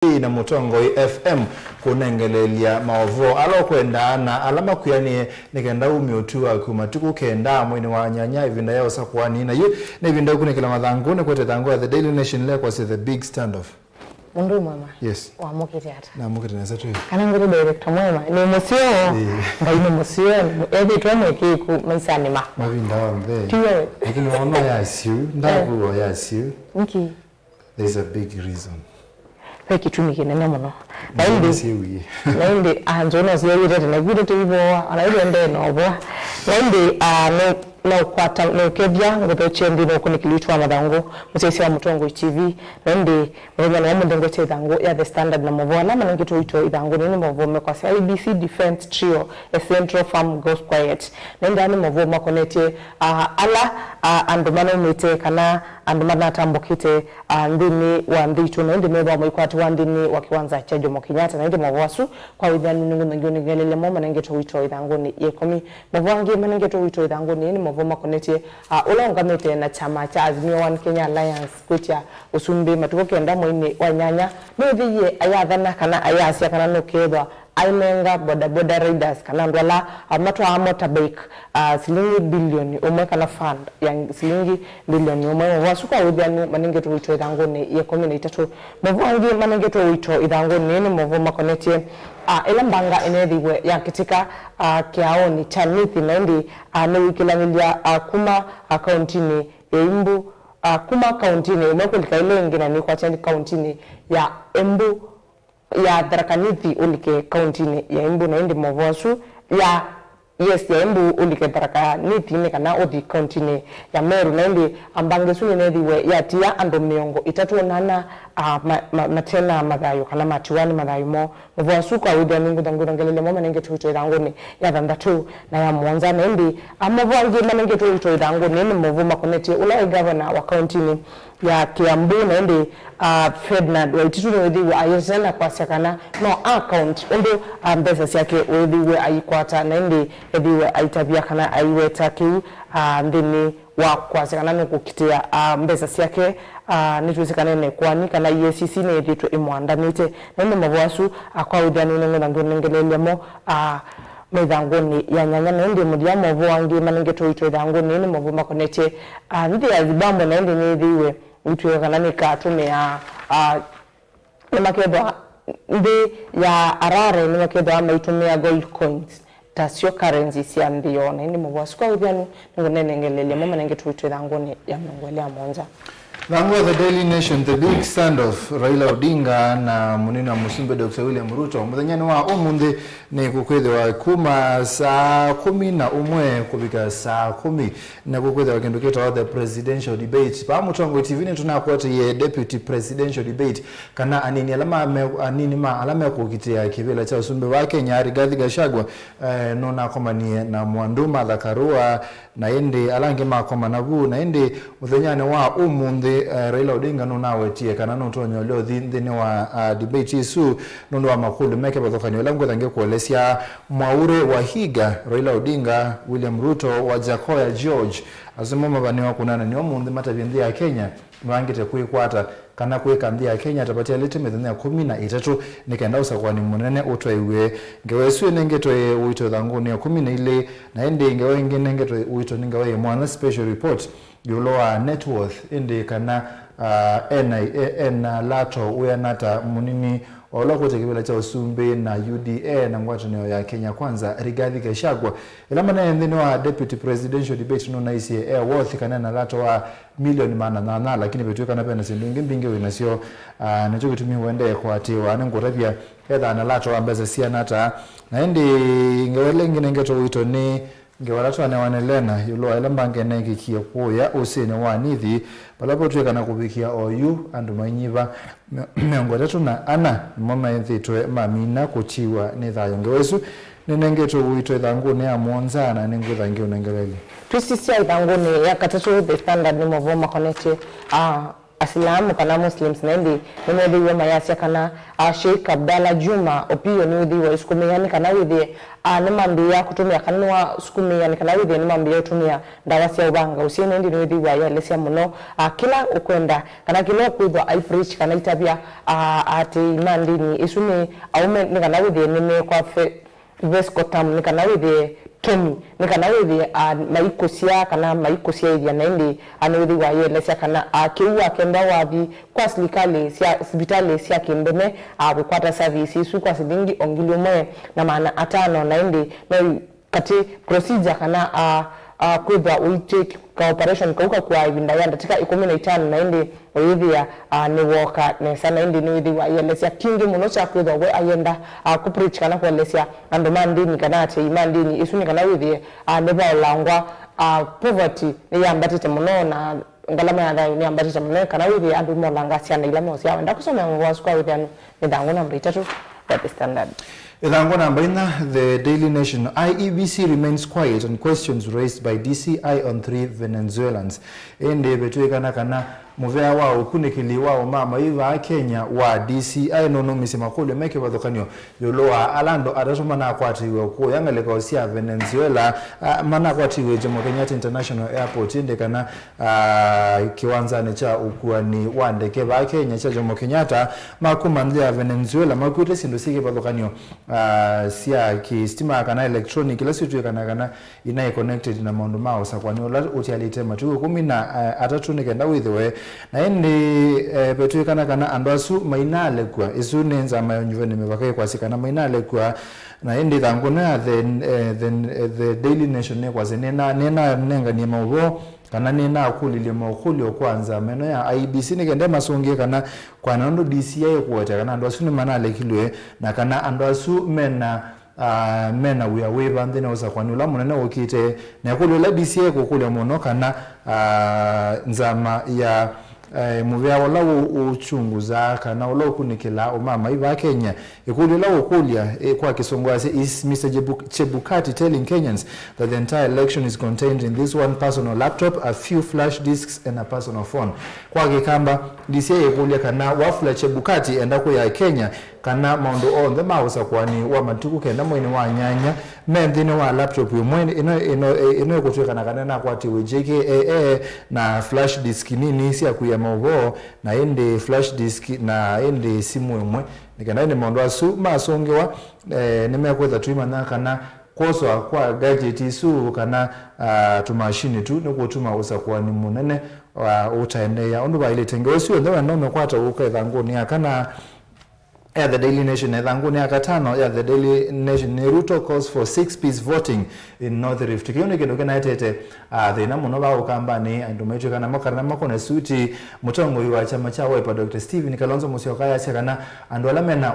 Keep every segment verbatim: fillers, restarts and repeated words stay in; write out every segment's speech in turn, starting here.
na Mũtongoi F M kũnengeleelya maũvoo ala ũkwenda na ala makwĩanĩe nĩ kenda umye ũtwi waku matukũ kenda mweinĩ wa nyanya ĩvinda ya ũsakũani. Na yu nĩ ĩvinda ũkunĩkĩla mathangũ nĩ kwete ĩthangũ ya The Daily Nation ĩla ĩkwasya The Big Standoff. Mũndũ mwema. Yes. Wamũkĩte ata? Namũkĩte nesa twĩ. Kana ngwĩte director mwema. Nĩ mũseo. Ĩĩ. Ngai nĩ mũseo. Ethĩtwe mwĩkĩĩku maisanĩ makwa. Mavinda onthe. Tiwe. Lakini wono yasyu, ndakuo yasyu. Nki? There's a big reason. Ve kĩtumi kĩnene mũno. Na ĩndĩ, na ĩndĩ, ah, nzũũ no syew'ĩte tene, kwitũ tũivoa, ona ithuĩ ndee no voa. Na ĩndĩ, ah, no, no kwata, no kethya ngũthokye nthĩ no kũnĩkĩlĩ witũ wa mathangũ, mũsyaĩĩsya wa Mũtongoi T V. Na ĩndĩ, mũthenya wa ũmũnthĩ ngwete ĩthangũ ya The Standard na maũvoo ala manengetwe ũito ĩthangũnĩ nĩ maũvoo mekwasya I E B C defense trio, a central firm goes quiet. Na ĩndĩ aa nĩ maũvoo makonetye, ah, ala, ah, andũ manaumĩte kana andũ manatambũkĩte ah, nthĩnĩ wa nthĩ itũ, na ĩndĩ methĩwa maikwatiwa nthĩnĩ wa kĩwanza kya Jomo Kenyatta, na ĩndĩ maũvoo asu kwa wĩthĩanu nĩ ngũthangiwa nĩ ngelele mo manengetwe ũito ĩthangũnĩ ya ĩkũmi. Maũvoo angĩ manengetwe ũito ĩthangũnĩ nĩ maũvoo makonetye, ah, ũla ũngamĩte na kyama kya Azimio One Kenya Alliance kwĩtya ũsumbĩ matukũ kenda mweinĩ wa nyanya nũĩthĩie ayathana kana ayasya kana nũkethwa ainenga bodaboda riders kana andũ ala, ah, matwaa motorbike, ah, silingi bilioni ũmwe kana fund ya silingi bilioni ũmwe. Maũvoo asu kwa wĩthĩanu manengetwe ũito ĩthangũnĩ ya ĩkũmi na itatũ. Maũvoo angĩ manengetwe ũito ĩthangũnĩ nĩ maũvoo makonetye, ah, ĩla mbanga ĩneethĩiwe yakĩtĩka, ah, kĩaonĩ kya Nithi na ĩndĩ, ah, nĩwĩkĩlanĩlya, ah, kuma, ah, kauntinĩ ya Embu, ah, kuma kauntinĩ ĩmwe kũlika ĩla ĩngĩ na nĩkwatya kauntinĩ ya Embu ya Tharaka Nithi ũlike kauntinĩ ya Embu, na ĩndĩ maũvoo asu ya, yes, ya Embu ũlike Tharaka Nithi nĩ kana ũthi kauntinĩ ya Meru, na ĩndĩ mbanga ĩsu nĩneethĩiwe yatia andũ mĩongo ĩtatũ na ana, ah, ma, ma, mate na mathayũ kana matiwa nĩ mathayũ moo. Maũvoo asu kwa wĩthĩanu ngũthangiwa nĩ ngelele mo manengetwe ũito ĩthangũnĩ ya thanthatũ na ya mũonza, na ĩndĩ, ah, maũvoo angĩ manengetwe ũito ĩthangũnĩ nĩ maũvoo makonetye ũla waĩ ngavana wa kauntinĩ ya Kiambu, na ĩndĩ, ah, Ferdinand Waititu nĩwĩthĩiwe ayĩtena kwasya kana no account ũndũ, ah, mbesa syake wĩthĩiwe aikwata, na ĩndĩ ethĩiwe aitavya kana aiweta kĩu, ah, nthĩnĩ wa kwasya kana nũkũkitĩa, ah, mbesa syake. Ah, nĩtwĩsĩ kana ene kwani kana E A C C nĩyĩthĩtwe ĩmwandanĩte, na ĩndĩ maũvoo asu, ah, kwa wĩthĩanu nĩ ngũthangiwa nĩ ngelele mo, ah, me ĩthangũnĩ ya nyanya, na ĩndĩ mũthya maũvoo angĩ manengetwe ũito ĩthangũnĩ nĩ maũvoo makonetye, ah, nthĩ ya Zimbabwe, na ĩndĩ nĩyĩthĩiwe ĩtw'ĩka kana nĩkatũmĩa, ah, nĩmakethwa nthĩ ya Harare nĩmakethwa maitũmĩa gold coins ta syo currency sya nthĩ yoo, na ĩndĩ maũvoo asu kwa wĩthĩanu nĩngũnenengelelya mo manengetwe ũito ĩthangũnĩ ya mĩongo ĩlĩ ya mũonza. Thangũ wa The Daily Nation, The Big Standoff, Raila Odinga na mũnini wa mũsumbĩ Doctor William Ruto. Mũthenyanĩ wa ũmũnthĩ nĩ kũkwĩthĩwa kuma saa kũmi na ũmwe kũvika saa kũmi, na kũkwĩthĩwa kĩndũ kĩtawa the presidential debate. Paa Mũtongoi T V nĩtũnakwatĩie deputy presidential debate, kana anini ala ma, me, anini ma ala mekũkitĩa kĩvĩla kya ũsumbĩ wa Kenya, Rigathi Gachagua, eh, nũnakomanie na Mwandu Martha Karua, na ĩndĩ ala angĩ makomana vu. Na ĩndĩ mũthenyanĩ wa ũmũnthĩ, eh, Raila Odinga nũnawetie kana nũtonya ũlea ũthi nthĩnĩ wa, ah, debate ĩsu nũndũ wa makũlyo me kĩvathũkany'o ĩla ngwĩtha ngĩkũelesya. Mwaure Wahiga, Raila Odinga, William Ruto, Wajakoya George, asu nĩmo mavaniwa kũnana nĩ ũmũnthĩ matavye nthĩ ya Kenya nĩvangĩte kwĩkwata kana kwĩka nthĩ ya Kenya ta vatialĩte mĩthenya ĩkũmi na ĩtatũ nĩ kenda ũsakũani mũnene ũtwaĩw'e. Ngewa ĩsu ĩnengetwe ũito ĩthangũnĩ ya ĩkũmi na ilĩ, na ĩndĩ ngewa ĩngĩ ĩnengetwe ũito nĩ ngewa yĩ mwanya, special report, ĩũlũ wa net worth, ĩndĩ kana, ah, ena, e-, ena lato wĩana ata mũnini o ũla ũkwĩte kĩvĩla kya ũsumbĩ na U D A na ngwatanĩo ya Kenya Kwanza, Rigathi Gachagua. Ĩla manaĩ nthĩnĩ wa deputy presidential debate nũnaisye e worth kana ena lato wa milioni maana nyanya, lakini vetw'ĩkana vena syĩndũ ingĩ mbingĩ wĩ nasyo, ah, nĩkyo kĩtumi ũendee kũatĩĩwa. Nĩngũtavya ethaa na lato wa mbesa siana ata. Na ĩndĩ ngewa ĩla ĩngĩ nengetwe ũito nĩ ngewa ĩla twanewa nĩ Lena ĩũlũ wa ĩla mbanga ĩneekĩkie kũũya ũsĩnĩ wa Nithi, vala vatw'ĩkana kũvikĩa oyu andũ mainyiva mĩongo ĩtatũ na ana nĩmo methĩĩtwe mamina kũtiwa nĩ thayũ. Ngewa ĩsu nĩnengetwe ũito ĩthangũnĩ ya mũonza na nĩngwĩtha ngĩũnengelelye. Twĩsisya ĩthangũnĩ ya katatũ, The Standard, nĩ maũvoo makonetye, ah, Asilamu kana Muslims, na ĩndĩ nĩmethĩiwe mayasya kana, a, Sheikh Abdallah Juma Opiyo nĩwĩthĩiwe ĩsukumĩĩa nĩ kana wĩthĩe, a, nĩmambĩĩa kũtũmĩa kana nĩwasukumĩĩa nĩ kana wĩthĩe nĩmambĩĩa ũtũmĩa ndawa sya ũvanga ũseo, na ĩndĩ nĩwĩthĩiwe ayelesya mũno, a, kĩla ũkwenda kana kĩla ũkwĩthwa ai preach kana itavya, a, aatĩĩi ma ndĩni ĩsu nĩ aũme nĩ kana wĩthĩe nĩmekwa fe- Vescotam nĩ kana wĩthĩe Tommy nĩ kana wĩthĩe, a, maikũsya kana maikũsyaĩthya, na ĩndĩ, a, nĩwĩthĩiwe ayelesya kana, a, kĩu wakenda wathi kwa silikalĩ sya, sivitalĩ sya kĩndũme, a, kũkwata service isu kwa silingi o ngili ĩmwe na maana atano, na ĩndĩ no yu- katĩ procedure kana, a, a, kwĩthwa ũitĩka operation kau kakuaa ĩvinda ya ndatĩka ĩkũmi na itano, na ĩndĩ ũyĩthĩa, a, nĩwooka nesa, na ĩndĩ nĩwĩthĩiwe ayelesya kingĩ mũno kya kwĩthwa we ayenda, a, kũpreach kana kũelesya andũ ma ndĩni kana aatĩĩi ma ndĩni ĩsu nĩ kana wĩthĩe, a, nĩvaolangwa, a, poverty nĩyambatĩte mũno na ngalama ya thayũ nĩyambatĩte mũno, kana wĩthĩe andũ molanga syana ila mosyaa. Wenda kũsomea mũvea wasu kwa wĩthĩanu, ĩthangũ namba itatũ ya The Standard. Ĩthangũ namba inya, The Daily Nation, I E B C remains quiet on questions raised by D C I on three Venezuelans. Ĩndĩ vetw'ĩkana kana mũvea wa ũkunĩkĩli wa ũmamai vaa Kenya wa D C I nũnũmisye makũlyo me kĩvathũkany'o ĩũlũ wa ala andũ atatũ manakwatĩiwe kũya ngalĩko sya Venezuela, a, manakwatĩiwe Jomo Kenyatta International Airport, ĩndĩ kana, a, kĩwanzanĩ kya ũkuani wa ndeke vaa Kenya kya Jomo Kenyatta, ma kuma nthĩ ya Venezuela makuĩte syĩndũ syĩ kĩvathũkany'o, a, sya kĩsitima kana electronic, ila syĩtw'ĩkana kana inaĩ connected na maũndũ ma ũsakũani ũla ũtialĩte matukũ ĩkũmi na atatũ nĩ kenda wĩthĩwe. Na ĩndĩ, eh, vetw'ĩkana kana andũ asu mainalekw'a. Ĩsu nĩ nzama ya ũnyuvani mĩvaka ĩkwasya kana mainalekw'a. Na ĩndĩ ĩthangũ ĩno ya The, eh, The, eh, The Daily Nation nĩkwasya nĩna- nĩnanenganie maũvoo kana nĩnakũlilye maũkũlyo kwa nzama ĩno ya I E B C nĩ kenda ĩmasũngĩe kana kwana ũndũ D C I ĩkũweta kana andũ asu nĩmanalekilwe na kana andũ asu mena ah, mena wĩa wĩva nthĩnĩ wa ũsakũani ũla mũnene wũkĩte. Na ĩkũlyo ĩla D C I ĩkũkũlya mũno kana, ah, nzama ya, eh, mũvea ũla ũ- ũchunguzaa kana ũla ũkunĩkĩlaa ũmamai vaa Kenya, ĩkũlyo ĩla ũkũlya, eh, kwa Kĩsũngũ asya, "Is Mister Jebu- Chebukati telling Kenyans that the entire election is contained in this one personal laptop, a few flash disks and a personal phone?" Kwa Kĩkamba, D C I ĩkũlya kana Wafula Chebukati enda kwĩa Kenya kana maũndũ onthe ma ũsakũani wa matukũ kenda mweinĩ wa nyanya me nthĩnĩ wa laptop ĩmwe. Ĩno, ĩno, ĩno ĩkũtw'ĩkana kana nakwatiwe J K A A na flash disk nini sya kũia maũvoo, na ĩndĩ flash disk, na ĩndĩ simũ ĩmwe, nĩ kenda ĩndĩ maũndũ asu masũngĩwa, eh, nĩmekwĩtha tũimanya kana kwoswa kwa gadget isu kana, ah, tũmashini tu nĩkũtuma ũsakũani mũnene, ah, ũtaendeea ũndũ vaĩlĩte. Ngewa isu yonthe wenda ũmĩkwata ũka ĩthangũnĩ ya kana ya The Daily Nation, na ĩthangũnĩ ya katano ya The Daily Nation nĩ Ruto calls for six P's voting in North Rift. Kĩu nĩ kĩndũ kĩnaetete, ah, thĩna mũno vaa Ũkambanĩ, andũ maitw'ĩka namo kana makone suti. Mũtongoi wa kyama kya Wiper, Doctor Stephen Kalonzo Musyoka ayasya kana andũ ala mena,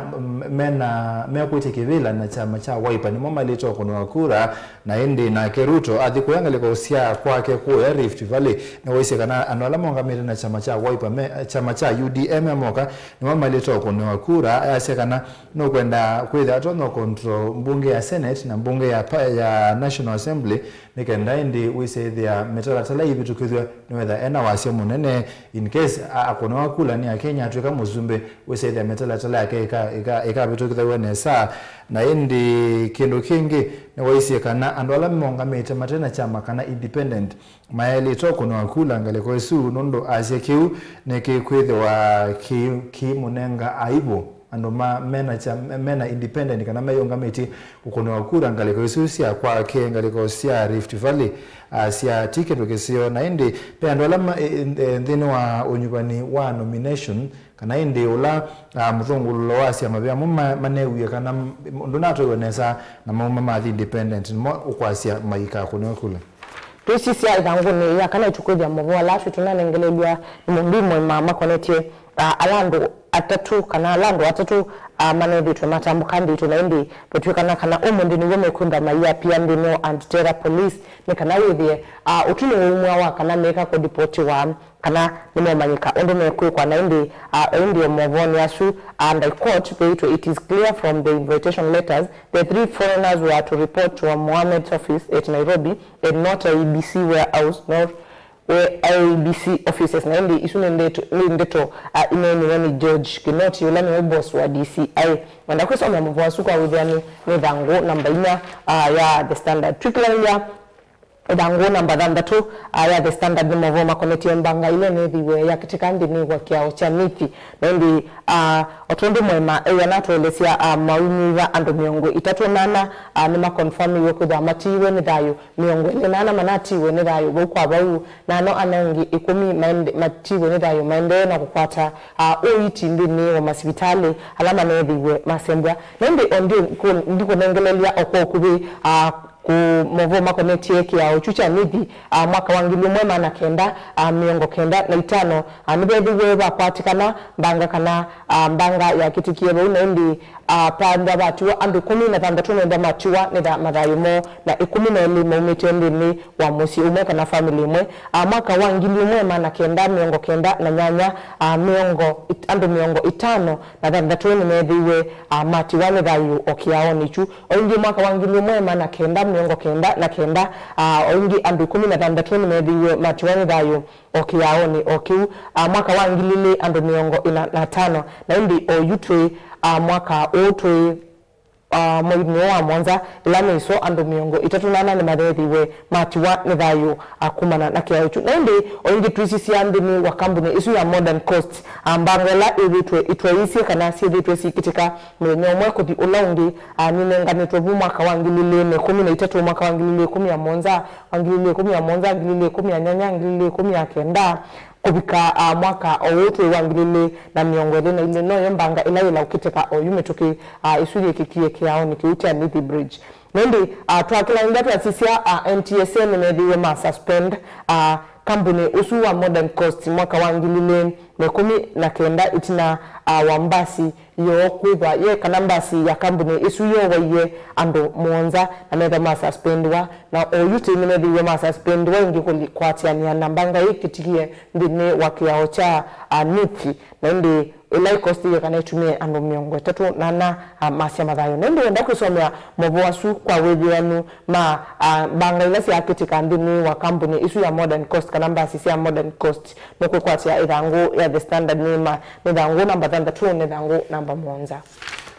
mena, mekwĩtya kĩvĩla na kyama kya Wiper nĩmo maĩlĩte ũkũnĩwa kura, na ĩndĩ nake Ruto athi kũya ngalĩko sya kwake kũya Rift Valley, nĩwaisye kana andũ ala maũngamĩte na kyama kya Wiper me, kyama kya U D A me moka, nĩmo maĩlĩte ũkũnĩwa kura. Ayasya kana nũkwenda kwĩthĩa atonya control mbunge ya Senate na mbunge ya pa- ya National Assembly, nĩ kenda ĩndĩ wĩsĩthĩa mĩtalatala ĩvĩtũkĩthw'e nĩwetha ena wasya mũnene. In case a- akũnĩwa kula nĩ Akenya atw'ĩka mũsumbĩ, wĩsĩthĩa mĩtalatala yake ĩka- ĩka- ĩkavĩtũkĩthaw'a nesa. Na ĩndĩ kĩndũ kĩngĩ, nĩwaisye kana andũ ala maũngamĩte mate na kyama kana independent mayaĩlĩte ũkũnĩwa kula ngalĩko ĩsu, nũndũ asya kĩu nĩkĩkwĩthĩwa kĩ- kĩimũnenga aivũ andũ ma- mena kya- mena independent kana meyũngamĩtye kũkũnĩwa kura ngalĩko isu sya kwake, ngalĩko sya Rift Valley, asya ti kĩndũ kĩseo. Na ĩndĩ ve andũ ala ma- e- e- nthĩnĩ wa ũnyuvani wa nomination, kana ĩndĩ ũla, ah, mũthũngũlũlo wa syama ve amwe ma- maneewie kana m- ndũnatwaiwe nesa na mauma mathi independent, nĩmo ũkwasya maikakũnĩwe kula. Twĩsisya ĩthangũnĩ ya kana ĩtũkwĩthĩa maũvoo ala asu tũnanengelelw'a nĩ mũndũ mũima makonetye, ah, ala andũ atatũ, kana ala andũ atatũ, ah, manethĩtwe matambũka ndĩtũ, na ĩndĩ vetw'ĩkana kana ũmũnthĩ nĩw'o mekwĩmba maiapia nthĩnĩ wa Aunt Terra Police nĩ kana wĩthĩe, ah, ũtwi nĩwaumw'a wa kana meka kũdipotiwa kana nĩmomanyĩka ũndũ mekwĩkwa. Na ĩndĩ, ah, o ĩndĩ o maũvoonĩ asu, ah, under court veĩtwe, "It is clear from the invitation letters the three foreigners were to report to Mohamed's office at Nairobi and not I E B C warehouse nor A I D C offices, na ĩndĩ isu nĩ ndeto, nĩ ndeto, ah, ineeniwe nĩ George Kinoti, ũla nĩwe boss wa D C I. Ngwenda kwĩsomea mũvea ũsu kwa wĩthĩanu nĩ ĩthangũ namba inya, ah, ya The Standard. Twĩkĩlanĩlya ĩthangũ namba thanthatũ, ah, ya The Standard nĩ maũvoo makonetye mbanga ĩla ĩneethĩiwe yakĩtĩka nthĩnĩ wa kĩao kya Nithi. Na ĩndĩ, ah, o tondũ Mwema eana atũelesya, ah, maunyuva andũ mĩongo ĩtatũ na ana, ah, nĩmakonfamiwe kwĩthwa matiiwe nĩ thayũ, mĩongo ĩlĩ na ana manatiiwe nĩ thayũ vau kwa vau, na ano ana angĩ ĩkũmi maende-, matiiwe nĩ thayũ maendee na kũkwata, ah, ũiiti nthĩnĩ wa masivitalĩ ala maneethĩiwe masembwa. Na ĩndĩ o ndi-, kũ-, ndikũnengelelya o kwa ũkuvĩ, ah, kũ maũvoo makonetye kĩao kyu kya Nithi, ah, mwaka wa ngili ũmwe maana kenda, ah, mĩongo kenda na itano, ah, nĩvethĩiwe vakwatĩkana mbanga kana, ah, mbanga yakĩtĩkie vau, na ĩndĩ, ah, panda vatiwa andũ ĩkũmi na thanthatũ menda matiwa nĩ tha-, mathayũ moo, na ĩkũmi na elĩ maumĩte nthĩnĩ wa mũsyĩ ũmwe kana famĩlĩ ĩmwe. Ah, mwaka wa ngili ũmwe maana kenda mĩongo kenda na nyanya, ah, mĩongo it-, andũ mĩongo ĩtano na thanthatũ nĩmethĩiwe, ah, matiwa nĩ thayũ o kĩaonĩ kyu. O ĩngĩ mwaka wa ngili ũmwe maana kenda mĩongo kenda na kenda, ah, o ĩngĩ andũ ĩkũmi na thanthatũ nĩmethĩiwe matiwa nĩ thayũ o kĩaonĩ o kĩu. Ah, mwaka wa ngili ilĩ andũ mĩongo ĩna na atano, na ĩndĩ o yu twĩ, ah, mwaka ũũ twĩ, ah, mweinĩ ũũ wa mũonza, ĩla nĩso andũ mĩongo ĩtatũ na ana nĩmathethiwe matiwa nĩ thayũ, ah, kumana na kĩao kyu. Na ĩndĩ o ĩngĩ twĩsisya nthĩnĩ wa kambunĩ ĩsu ya Modern Coast, ah, mbanga ĩla ĩthĩtwe itwaĩĩsye kana syĩthĩtwe sikĩtĩka mũthenya ũmwe kũthi ũla ũngĩ, ah, nĩnenganĩtwe vu mwaka wa ngili ilĩ na ĩkũmi na itatũ, mwaka wa ngili ilĩ ĩkũmi na mũonza, wa ngili ilĩ ĩkũmi na mũonza, ngili ilĩ ĩkũmi na nyanya, ngili ilĩ ĩkũmi na kenda, kũvika, ah, mwaka o ũũ twĩ wa ngili ilĩ na mĩongo ĩlĩ na ilĩ. Noyo mbanga ĩla yĩla ũkĩtĩka oyu mĩtũkĩ, ah, ĩsu yĩkĩkie kĩaonĩ kĩu kya Nithi Bridge. Na ĩndĩ, ah, twakĩlanĩlya twasisya, ah, N T S A nĩmethĩiwe ma suspend, ah, kambunĩ ũsu wa Modern Coast mwaka wa ngili ilĩ na ĩkũmi na kenda ĩtina, ah, wa mbasi yoo kwĩthwa ye kana mbasi ya kambunĩ ĩsu yowaie andũ mũonza na methwa ma suspendiwa, na oyu tei nĩmethĩiwe ma suspendiwa ĩngĩ kũli-, kũatĩanĩa na mbanga ĩkĩtĩkie nthĩnĩ wa kĩao kya, ah, Nithi, na ĩndĩ ĩla ĩkostie kana ĩtumie andũ mĩongo ĩtatũ na ana, ah, masya mathayũ. Na ĩndĩ wenda kwĩsomea maũvoo asu kwa wĩthĩanu ma, ah, mbanga ila syakĩtĩka nthĩnĩ wa kambunĩ ĩsu ya Modern Coast kana mbasi sya Modern Coast, nũkwĩkwatĩa ĩthangũ ya The Standard nĩ ma-, nĩ ĩthangũ namba thanthatũ, nĩ ĩthangũ namba mũonza.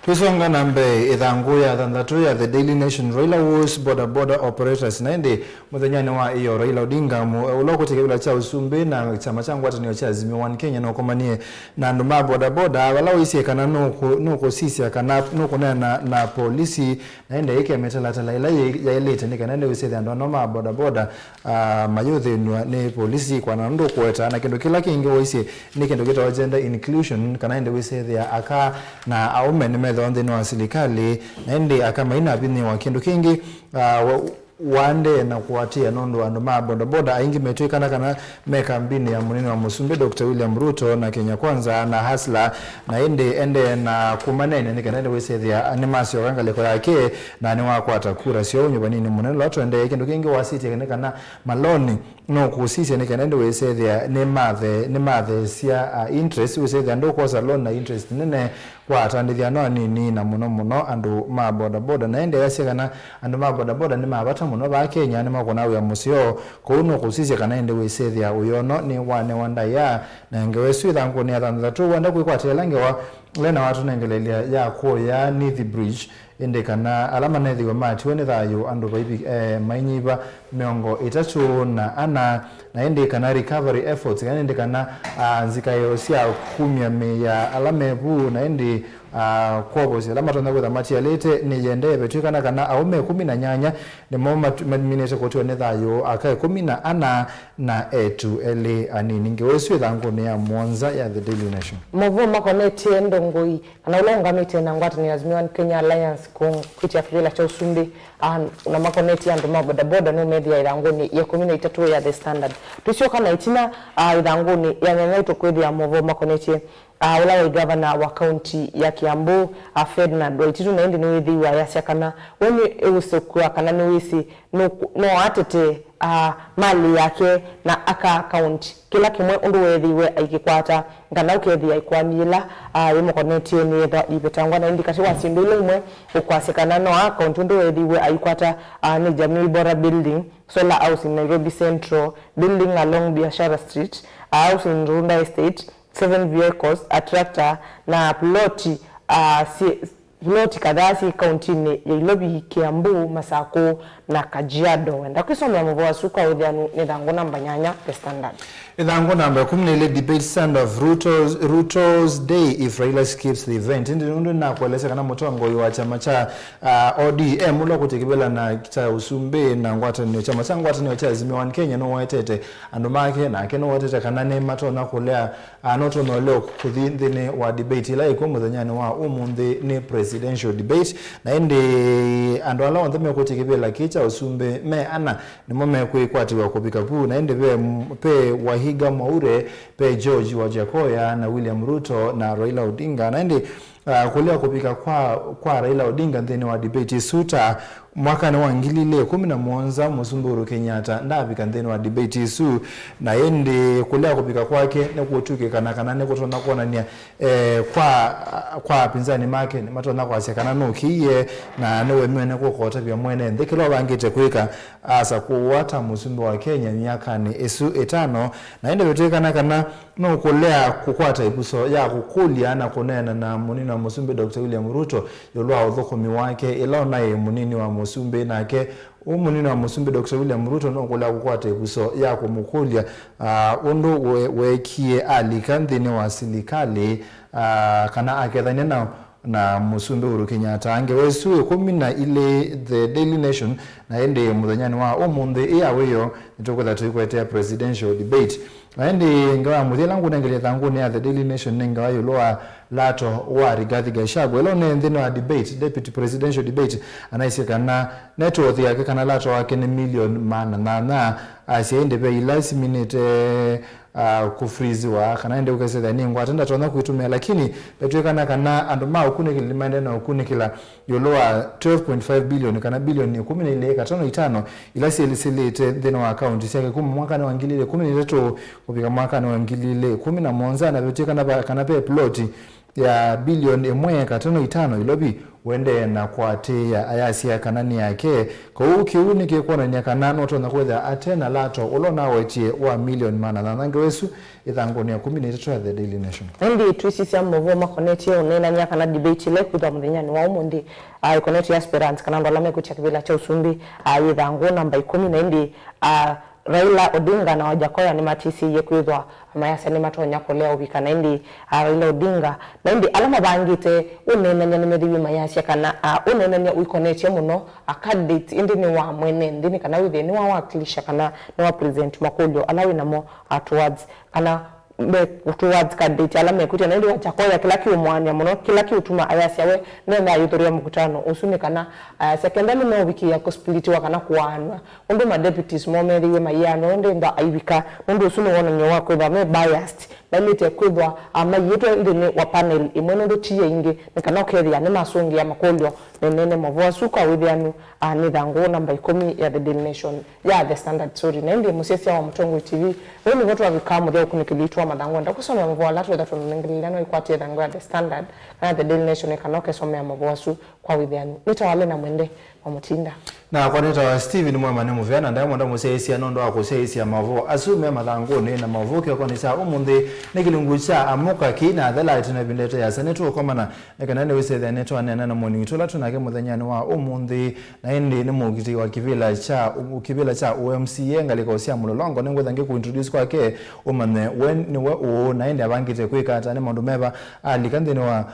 Twĩsonga na mbee, ĩthangũ ya thanthatũ ya The Daily Nation, Raila woos boda boda operators. Na ĩndĩ mũthenyanĩ wa ĩyoo, Raila Odinga, mũ-, ũla ũkũtĩkĩa kĩvĩla kya ũsumbĩ na kyama kya ngwatanĩo kya Azimio One Kenya, nũkomanie na andũ ma boda boda, vala waisye kana nũkũ-, nũkũsisya kana nũkũneena na polisi, na ĩndĩ ĩke mĩtalatala ĩla yĩ-, yaĩlĩte nĩ kana ĩndĩ wĩsĩthya andũ ano ma boda boda, ah, mayũthĩnw'a nĩ polisi kwana ũndũ ũkũetaa. Na kĩndũ kĩla kĩngĩ waisye nĩ kĩndũ kĩtawa gender inclusion, kana ĩndĩ wĩsĩthĩa aka na aũme nĩmethĩwa nthĩnĩ wa silikalĩ, na ĩndĩ aka mainavinyĩĩwa. Kĩndũ kĩngĩ, ah, wa-, waendee na kũatĩĩa nũndũ andũ ma bodaboda aingĩ metw'ĩkana kana me kambinĩ ya mũnene wa mũsumbĩ Doctor William Ruto na Kenya Kwanza na Hustler, na ĩndĩ endee na kũmaneenea nĩ kana ĩndĩ wĩsĩthĩa nĩmasyoka ngalĩko yake na nĩwakwata kura syoo ũnyuvaninĩ mũnene ũla tũendee. Kĩndũ kĩngĩ wasisye nĩ kana maloni nũkũsisya nĩ kana ĩndĩ wĩsĩthĩa nĩmathe-, nĩmatheesya, ah, interest, wĩsĩthĩa ndũkwosa loan na interest nene kwa atandĩthya ano anini, na mũno mũno andũ ma bodaboda. Na ĩndĩ ayasya kana andũ ma bodaboda nĩ ma vata mũno vaa Kenya, nĩmakũnaa wĩa mũseo, kwoou nũkũsisya kana ĩndĩ wĩsĩthĩa ũyono nĩwanewa ndaĩa. Na ngewa ĩsu ĩthangũnĩ ya thanthatũ, wenda kwĩkwatĩla ngewa ĩla nawatũnengelelya ya kũya Nithi Bridge, ĩndĩ kana ala manethĩwe matiwe nĩ thayũ andũ vaivi, eh, mainyiva mĩongo ĩtatũ na ana, na ĩndĩ kana recovery efforts, kana ĩndĩ kana, ah, nzikaĩo sya kumya mĩĩ ya ala me vu, na ĩndĩ, ah, kwovosya ala matonya kwĩtha matialĩte nĩ yendee vetw'ĩkana kana aũme ĩkũmi na nyanya nĩmo matu-, maminĩte kũtiwa nĩ thayũ aka ĩkũmi na ana na etu elĩ anini. Ngewa ĩsu ĩthangũnĩ ya mũonza ya The Daily Nation. Maũvoo makonetye ndongoi kana ũla ũngamĩte na ngwatanĩo ya Azimio One Kenya Alliance kũ-, kwĩtya kĩvĩla kya ũsumbĩ, ah, na makonetye andũ ma bodaboda nũmethĩa ĩthangũnĩ ya ĩkũmi na itatũ ya The Standard. Tũsyoka na ĩtina, ah, ĩthangũnĩ ya nyanya tũkwĩthĩa maũvoo makonetye, ah, ũla waĩ gavana wa kaunti ya Kiambu, ah, Ferdinand Waititu, na ĩndĩ nĩwĩthĩiwe ayasya kana we nĩũũsũkũa kana nĩwĩsĩ nũkũ-, no atete a, malĩ yake na aka account kĩla kĩmwe ũndũ weethĩiwe aikĩkwata, kana ũkethĩa ikoani yĩla, a, yĩmũkonetye nĩyĩthwa ivetangwa. Na ĩndĩ katĩ wa syĩndũ ila imwe ũkwasya kana no account ũndũ weethĩiwe aikwata, a, nĩ Jamii Bora Building, Solar House in Nairobi Central, building along Biashara Street, a house in Runda Estate, seven vehicles, a tractor, na ploti, a, syĩ, ploti kadhaa syĩ kauntinĩ ya Ilovi, Kiambu, Masakũ, na Kajiado. Wenda kwĩsomea mũvoo asu kwa ũthĩanu nĩ thangũ namba nyanya, The Standard. Ĩthangũ namba ĩkũmi na ilĩ, debate stand of Ruto's, Ruto's day if Raila skips the event. Ĩndĩ nũndũ nĩnakuelesya kana mũtongoi wa kyama kya, ah, O D M ũla ũkũtĩ kĩvĩla na kya ũsumbĩ na ngwatanĩo, kyama kya ngwatanĩo kya Azimio One Kenya nũwetete andũ make, nake nũwetete kana nĩmatonya kũlea, ah, nũtonya ũlea kũthi nthĩnĩ wa debate ĩla ĩkw'o mũthenyanĩ wa ũmũnthĩ nĩ presidential debate. Na ĩndĩ andũ ala onthe mekũtĩ kĩvĩla kĩĩ kya ũsumbĩ me ana nĩmo mekwĩkwatĩw'a kũvika vu, na ĩndĩ ve, ve Wahiga Mwaure, ve George Wajakoya na William Ruto na Raila Odinga. Na ĩndĩ, ah, kũlea kũvika kwa, kwa Raila Odinga nthĩnĩ wa debate ĩsu, ta mwakanĩ wa ngili ilĩ ĩkũmi na mũonza, Mũsumbĩ Uhuru Kenyatta ndaavika nthĩnĩ wa debate ĩsu, na ĩndĩ kũlea kũvika kwake nĩkũtw'ĩkĩkana kana nĩkũtonya kwonany'a eh, kwa, kwa apinzani make nĩmatonya kwasya kana nũkĩie na nĩwemene kũka ũtavya mwene nthĩ kĩla ũvangĩte kwĩka, asa kũũa ta mũsumbĩ wa Kenya myakanĩ ĩsu ĩtano, na ĩndĩ vetw'ĩkana kana nũkũlea kũkwata ĩvuso ya kũkũlya na kũneena na mũnini wa mũsumbĩ Doctor William Ruto ĩũlũ wa ũthũkũmi wake ĩla ũnaĩ mũnini wa mũsumbĩ, nake Ũ mũnini wa mũsumbĩ Doctor William Ruto nũkũlea kũkwata ĩvuso ya kũmũkũlya, ah, ũndũ we-, weekie alika nthĩnĩ wa silikalĩ, ah, kana akethany'a na, na mũsumbĩ Uhuru Kenyatta. Ngewa ĩsu ĩkũmi na ilĩ, The Daily Nation, na ĩndĩ mũthenyanĩ wa ũmũnthĩ ĩ ya wĩoo nĩtũkwĩtha tũikwetea presidential debate. Na ĩndĩ ngewa ya mũthya ĩla ngũnengerie thangũnĩ ya The Daily Nation nĩ ngewa ĩũlũ wa Lato wa Rigathi Gachagua. Ĩla ũnee nthĩnĩ wa debate, deputy presidential debate, anaisye kana net worth yake kana Lato wake nĩ milioni maana nyanya. Asya ĩndĩ ve ila siminĩte, ah, kũfriziwa, kana ĩndĩ ũkesethĩa nĩ ngwate ndatonya kwĩtũmĩa, lakini vetw'ĩkana kana andũ ma ũkunĩkĩli nĩmaendee na ũkunĩkĩla ĩũlũ wa twelve point five billion kana bilioni ĩkũmi na ilĩ katono itano ila syĩlĩsĩlĩte nthĩnĩ wa akaunti syake kuma mwakanĩ wa ngili ilĩ ĩkũmi na itatũ kũvika mwakanĩ wa ngili ilĩ ĩkũmi na mũonza, na vetw'ĩkana va-, kana ve ploti ya bilioni ĩmwe katono itano Ilovi ũendee na kũatĩĩa ayasya kana nĩ yake. Kwoou kĩu nĩkĩkwonany'a kana nũtonya kwĩthĩa ate na Lato ũla ũnawetie wa milioni maana nyanya. Ngewa ĩsu ĩthangũnĩ ya ĩkũmi na itatũ ya The Daily Nation. Ĩndĩ twĩsisya maũvoo makonetye ũneenany'a kana debate ĩla ĩkwĩthwa mũthenyanĩ wa ũmũnthĩ, ah, ĩkonetye aspirants kana andũ ala mekwĩtya kĩvĩla kya ũsumbĩ, ah, yĩ thangũ namba ĩkũmi, na ĩndĩ, ah, Raila Odinga na Wajakoya nĩmatĩsĩie kwĩthwa mayasya nĩmatonya kũlea ũvika, na ĩndĩ, ah, Raila Odinga, na ĩndĩ ala mavangĩte ũneenany'a nĩmethĩiwe mayasya kana, ah, ũneenany'a ũikonetye mũno, ah, candidate ĩndĩ nĩ wa mwene nthĩ, nĩ kana wĩthĩe nĩwawakilisha kana nĩwa present makũlyo ala wĩ namo, ah, towards kana me towards candidate ala mekwĩtya, na ĩndĩ Wajakoya kĩla kĩũmũaany'a mũno, kĩla kĩũtuma ayasya we nĩenda ayĩthũrĩa mũkutano ũsu nĩ kana ayasya kenda nĩmeũvikĩĩa kũsplitiwa kana kũaanw'a, ũndũ ma deputies moo methĩiwe maiaanw'a, ĩndĩ enda aivika, nũndũ ũsu nĩ wonany'o wa kwĩthwa me biased, mailĩte kwĩthwa, ah, maiĩtwe nthĩnĩ wa panel ĩmwe nũndũ ti ya ingĩ, nĩ kana ũkethĩa nĩmasũngĩa makũlyo menene. Maũvoo asu kwa wĩthĩanu, ah, nĩ thangũ namba ĩkũmi ya The Daily Nation. Ya The Standard, sorry. Na ĩndĩ mũsyaĩĩsya wa Mũtongoi T V, vau nĩvo twavika mũthya ũkunĩkĩli witũ wa mathangũ. Enda kũsomea maũvoo ala twĩtha tũnengelile no ĩkwatĩe thangũ ya The Standard kana The Daily Nation, kana ũkesomea maũvoo asu kwa wĩthĩanu. Nĩtawa Lena Mwende wa Mũtinda. Nakwa nĩtawa Steven Mwema nĩ mũvea, na ndaĩmwenda mũsyaĩĩsya nũndũ wa kũsyaĩĩsya maũvoo asu me mathangũnĩ, na maũvoo kĩokonĩ kya ũmũnthĩ nĩ kĩlungu kya Amũka kĩi na Athela ĩtina ĩvinda ĩte yasa nĩtũũkomana. Nĩ kana nĩwĩsethĩa nĩtwaneena na mũeni witũ ũla twĩ nake mũthenyanĩ wa ũmũnthĩ, na ĩndĩ nĩ mũkitĩi wa kĩvĩla kya, kĩvĩla kya U M C A ngalĩko sya Mũlolongo. Nĩngwĩtha ngĩkũ introduce kwake ũmanye we nĩwe ũũ, na ĩndĩ avangĩte kwĩka ata, nĩ maũndũ meva alika nthĩnĩ wa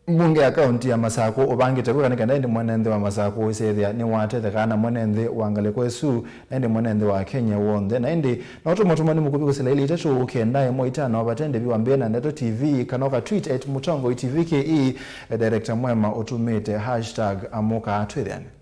mbunge ya kaunti ya Masakũ ũvangĩte kwĩka nĩ kenda ĩndĩ mwene nthĩ wa Masakũ wĩsethĩa nĩwatetheka na mwene nthĩ wa ngalĩko ĩsu. Na ĩndĩ mwene nthĩ wa Kenya w'onthe. Na ĩndĩ no tũmũtũmani mũkuvĩ kũsila ilĩ itatũ kenda ĩmwe itano vate ndĩvi wambĩe na Ndeto T V, kana ũka tweet at Mũtongoi T V K E, eh, Director Mwema ũtũmĩte hashtag Amũka. Twĩthĩane.